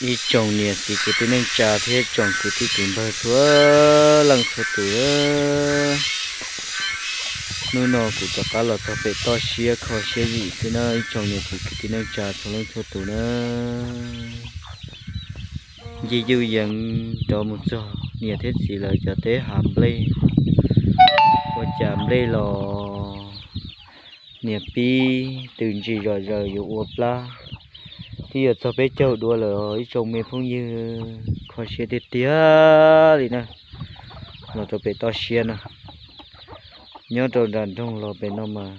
Ib tsoom niam txiv kwv tij neej tsa thiab tsoom kwv tij kwv npawg txhua leej txhua tus, hnub no kuv rov qab los txog pem toj siab kho siab zim xwb na ib tsoom niam txiv kwv tij neej tsa txhua leej txhua tus na. Ncig yuj yees rov mus txog niam thiab txiv lawv cov teb hav nplej, ua cas nplej los niam pib tws ntsis zom zaws yuav ua plab, twb yuav txog peb caug dua lawm ib tsoom me phooj ywg, kho siab tiag tiag li na. Los rau pem toj siab no, nyob rau nram nroog los pem no mas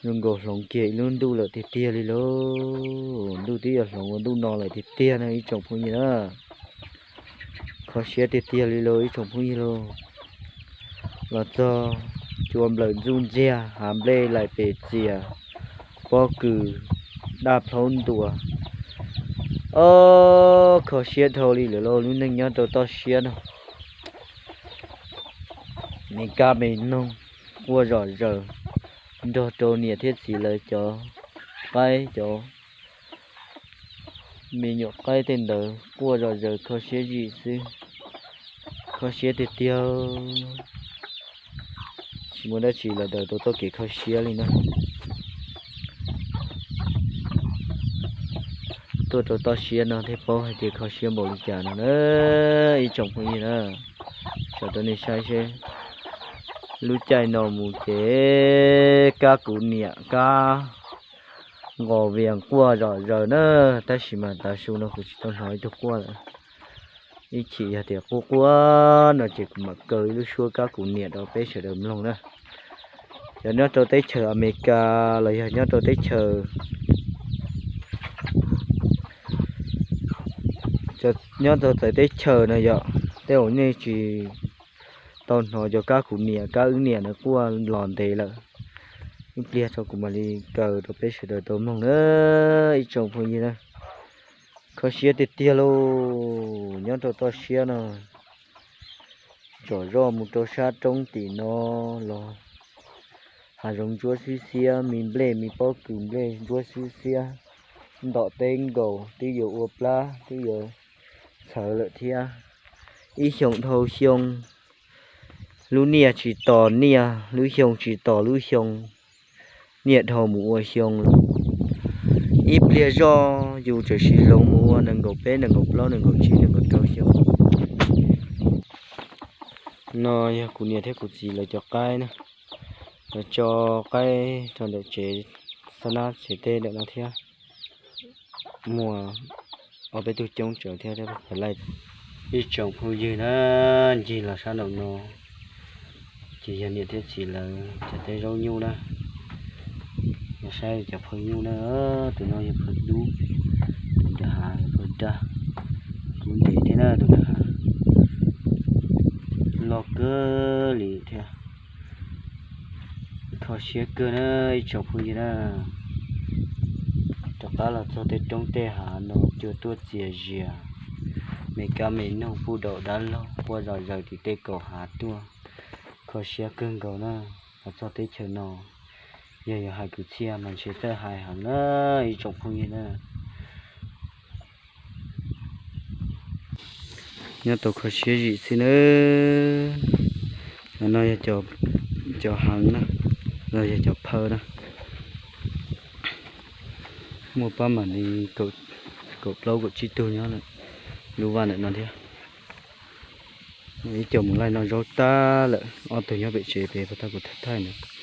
zoo nkaus hloov kiag ib lub ntuj lawm tiag tiag li lauj. Ntuj twb yuav hloov ua ntuj no lawm tiag tiag na ib tsoom phooj ywg na. Kho siab tiag tiag li lauj ib tsoom phooj ywg lauj. Los txog cua nplawm ntxuj ntsiag, hav nplej laim pes txias, pob kws daj plhaub ntuas. Ob, kho siab dhau li lawm lauj lub neej nyob rau toj siab no. Me kab me noog quaj zom zaws nrog rau niam thiab txiv lawv cov qaib, cov me nyuam qaib tej ntawd quaj zom zaws kho siab zim xwb. Kho siab tiag tiag, tsis muaj dab tsi los daws tau txoj kev kho siab li na. Tuaj rau toj siab no thiaj paub hais tias kho siab npaum li cas no na ib tsoom phooj ywg na. Tso rau nej saib seb, lub caij no mus ces kab kuv niam kab nqos vias quaj zom zaws na, tab sis mas tav su no kuv tsis tau hnov ib tug quaj lawm. Ib chim yog tias quaj quaj no ces kuv mam kaw ib lub suab kab kuv niam rau peb sawv daws mloog na. Cov nyob rau teb chaws Amelikas los yog nyob rau teb chaws, nyob rau txawv teb chaws no yog tej uas nej tsis tau hnov cov kab kuv niam kab wb niam na quaj los ntev lawm. Ib pliag tso kuv mam li kaw rau peb sawv daws tau mloog na ib tsoom phooj ywg na. Kho siab tiag tiag lauj, nyob rau toj siab no, tsom zoj mus rau sab roob tim no los hav zoov ntsuab xwb xiab, me nplej me pob kws nplej ntsuab xwb xiab, ntom teb nkaus twb yuav ua plab twb yuav txhawv lawm thiab. Ib xyoos dhau xyoo, lub niaj tsis tos niaj, lub xyoo tsis tos lub xyoo, niaj dhau mus ua xyoo lawm. Ib pliag zoj yus tseem siv hloov mus ua nees nkaum peb, nees nkaum plaub, nees nkaum tsib, nees nkaum rau xyoo. No yog kuv niam thiab kuv txiv lawv cov qaib na, lawv tso qaib rau ntawm tsev, xab nab tsev teb ntawm no thiab. Muaj ob peb tug coob tsawv thiab peb phav laij. Ib tsoom phooj ywg na, ncig los sab nraum no ces yog niam thiab txiv lawv cov teb zaub nyuj na. Yog saib cov phawj nyuj na, tus no yog phawj dub, tus nram hav yog phawj daj, kub ntev thiab na tus nram hav. Loj kawg li thiab. Kho siab kawg na ib tsoom phooj ywg na. Rov qab los txog tej roob tej hav no cua tuaj txias zias, me kab me noog puj daum dab laug quaj zom zaws tim tej kaum hav tuaj. Kho siab kawg nkaus na. Los txog teb chaws no, yog yuav hais kwv txhiaj mas ntshe txawj hais heev na ib tsoom phooj ywg na. Nyob tau kho siab zim xwb nawb. No yog cov heev na, no yog cov phawj na. Muaj pab mam li kaum plaub kaum tsib tug nyob lawm lub vaj ntawm no thiab. Ib co mus laij noj zaub tag lawm, ob tug nyob pem tsev pem puag ta kuv thaij thaij ntawd.